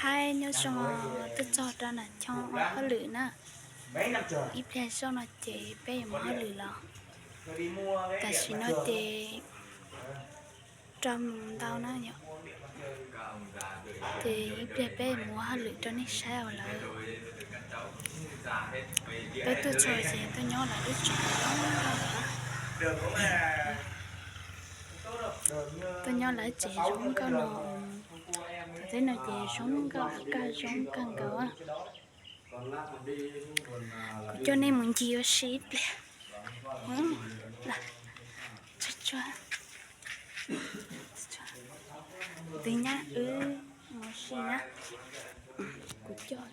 Hais nyob zoo, tuaj txog rau nram Choo ua hauj lwm na. Ib pliag zoj no ces peb yuav mus hauj lwm los. Tam sim no ces rau moos ntau na yom. Ces ib pliag peb mus ua hauj lwm rau nej saib os lawv. Peb tuaj txog ces tuaj nyob lawv lub tsev zoo nkauj na. Tuaj nyob lawv tsev zoo nkauj no. Thaum teb no ces zoo nkauj, av kaj zoo kawg nkaus. Kuv coj nej mus ncig ua si ib pliag. Tus nyab wb mus ua si na. Kuv coj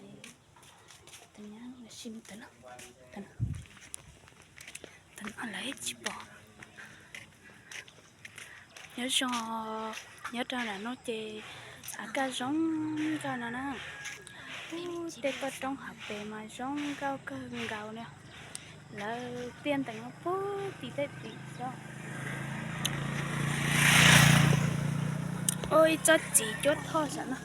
tus nyab ua si mus tod no. Tod no lawv tsis pom. Nyob zoo, nyob rau nram no ces av kaj zoo nkauj no na. Ub, tej toj roob hauv pes mas zoo nkauj kawg nkaus li. Lawv tiaj ntees no puag tim tej tim xwb. Ua ib tsob txiv cuab thoj saum no.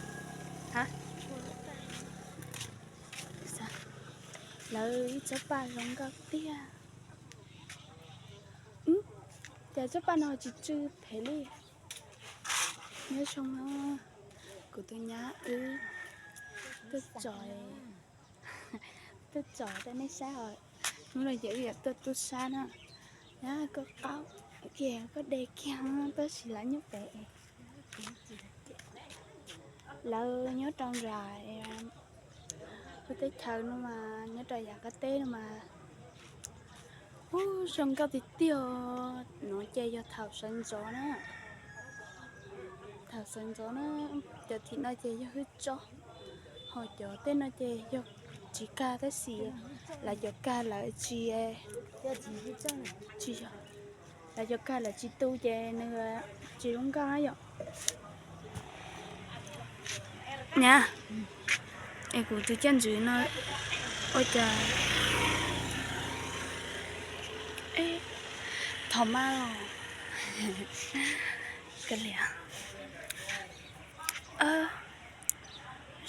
Lawv ib tsob paj zoo nkauj tiag. Cas tsob paj no tsis tsw phem li. Nyob zoo, kuv tus nyab wb tuaj tsom, tuaj tsom rau nej saib os. Hnub no ces wb yuav tuaj tub sab na. Nyab koj qaub kiag koj de kiag tab sis lawv nyob pem. Lawv nyob rau nram lub teb chaws no mas, nyob rau yav qab teb no mas, ub, zoo nkauj tiag tiag. No ces yog thaum sawv ntxov na, thaum sawv ntxov na, cov tim no ces yog hwj tsob, ho cov tej no ces yog tsis kag tab sis lawv cov kag lawv tsis, tsis yog, lawv cov kag lawv tsis tu ces nws tsis zoo nkauj na yom. Nyab, es kuv tus caj ntswg no ua cas, thov maj los, kav liam.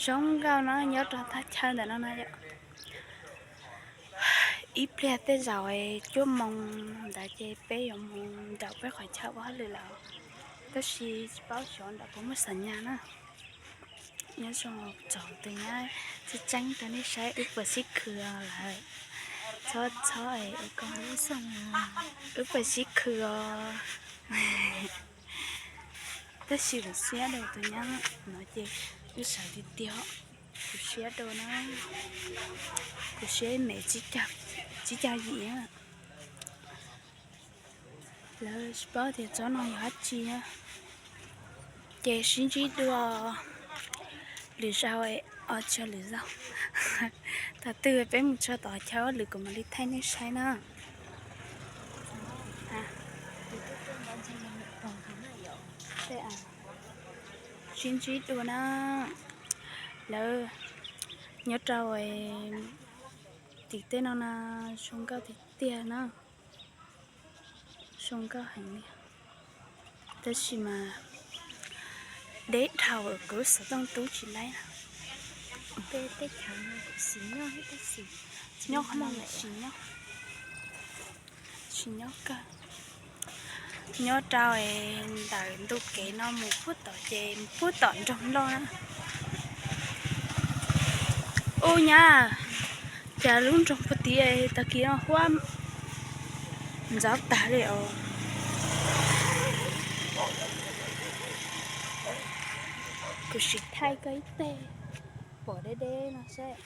Zoo nkauj no nyob rau thaj chaw ntawm no na yom. Ib pliag tej zaum cuaj moos ntawd ces peb yuav mus nram peb qhov chaw ua hauj lwm lawm, tab sis tsis paub xyov nram puas muaj xam nyas na. Nyob zoo, tsom tus nyab tseeb tseeb rau nej saib wb puas sib khw os lawm. Txhob txhob, wb puas sib khw os. Tab sis kuv siab rau tus nyab no ces wb sawv tiag tiag, kuv siab rau na, kuv siab me tsib caug yim na. Lawv tsis paub tias tsob no yog dab tsi, ces sib ntsib dua lwm zaus, os, tsis yog lwm zaus, thaum twg peb mus txog tom chaw ua hauj lwm kuv mam li thaij nej saib na. Sib ntsib dua na, lawv nyob rau tim tej no na, zoo nkauj tiag tiag na, zoo nkauj heev li. Tab sis mas deb dhau, kuv xov tooj tub tsis laib. Tej chaw no kuv xis nyob, nyob qhov no tsis nyob, tsis nyob kawg. Nyob rau ntawm ntu kev no mus puag tom ces puag tom nroog loj na. Ub nyab, cas lub nroog puag tim tag kis no huab ntxov tag li os. Kuv sim thaij koj ib teg pom deb deb no seb.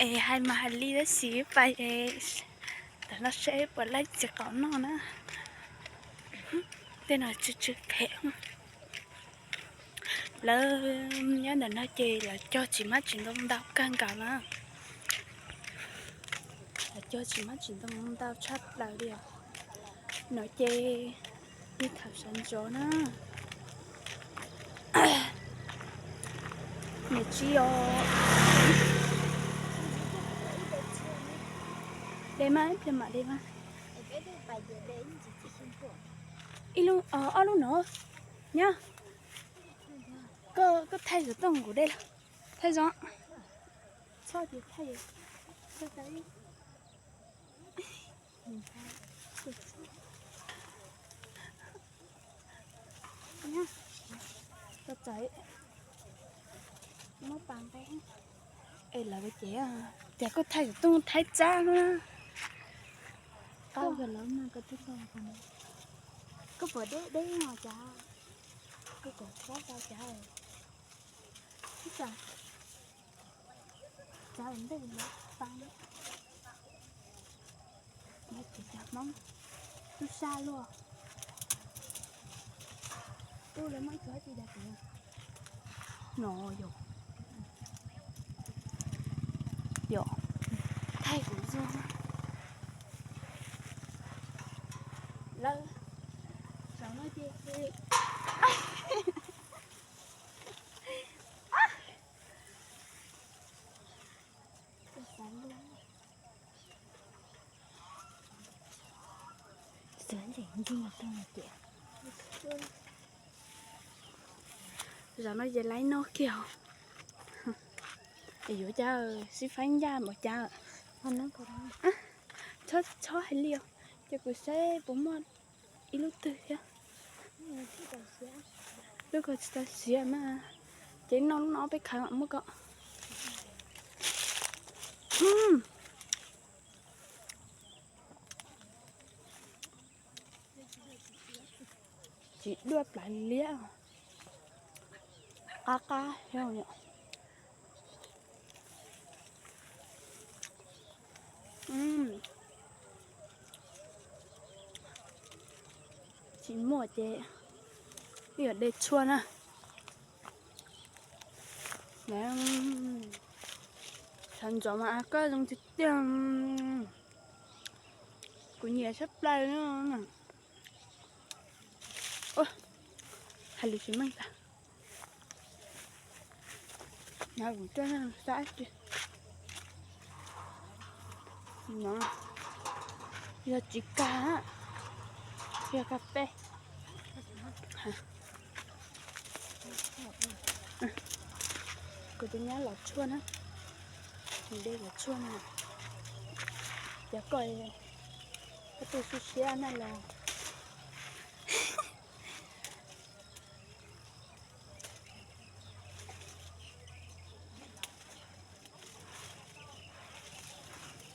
Es hais mas hais li tab sis pais ntawm no seb puas laib txiv qaub noj na. Tej no tsw tsw phem. Lawv nyob ntawm no ces lawv cog txiv mab txiv ntoo ntau kawg nkaus na. Lawv cog txiv mab txiv ntoo ntau tshaj plaws li os. No ces ib thaum sawv ntxov na, niam txiv os, De mas, ib pliag mam de mas. Ib lub, ob lub no. Nyob. Koj, koj thaij xov tooj kuv de los. Thaij zoo. Txhob ces thaij. Koj txawm muab pas nqe. Es lawv ces tias koj thaij xov tooj thaib tsab na. Koj puas deb deb no cas? Koj kom txhob tau cas. Ib tsam txav ntej lawv pab. Ib tug cov Hmoob tub sab luaj. Ub, lawv muaj ib tug hais tias no yog, yog thaij kuv zoo. Lawv zaum no ces Zaum no ces laib noj kiag. Yuav cas sib faib ncaj npaum cas. Txhob, txhob hais li os, ces kuv saib puas muaj ib lub twg thiab. Lub ko tsis tau siav mas, ces noj lub no peb khav mam muab ko. Tsis duaj plaws liab. Qab qab thiab yom. Tsis muaj ces wb yuav de tshuaj na. Sawv ntxov mas koj zoo tiag tiag. Kuv nyiam tshaj plaws. Hais lus tsis meej tas. Nov kuv coj nej saib tsis. No yog tsis kag, yog kas fes. Kuv tus nyab lov tshuaj na, nws de lov tshuaj na. Cov koj, koj tu siab siab na los.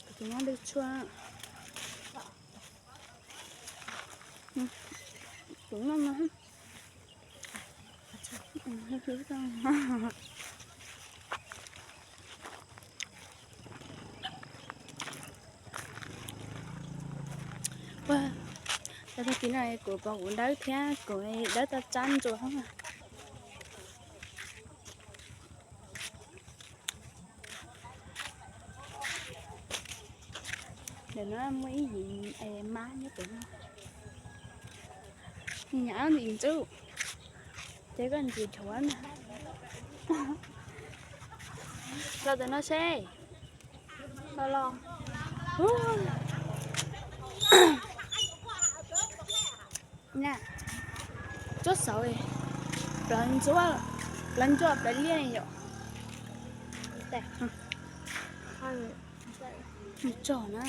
Kuv tus nyab de tshuaj. Kuv noj no. Tag kis no kuv pom kuv dawb thiab kuv dawb tau tsab ntsuas. Ntawm no muaj ib yim mab nyob pem no. Nyam ntxub, ces koj ntxim dhuav na. Los ntawm no seb. Los los. Na, tsuab xauv, plawv ntsuab, plawv ntsuab plawv liaj yom. Tso na.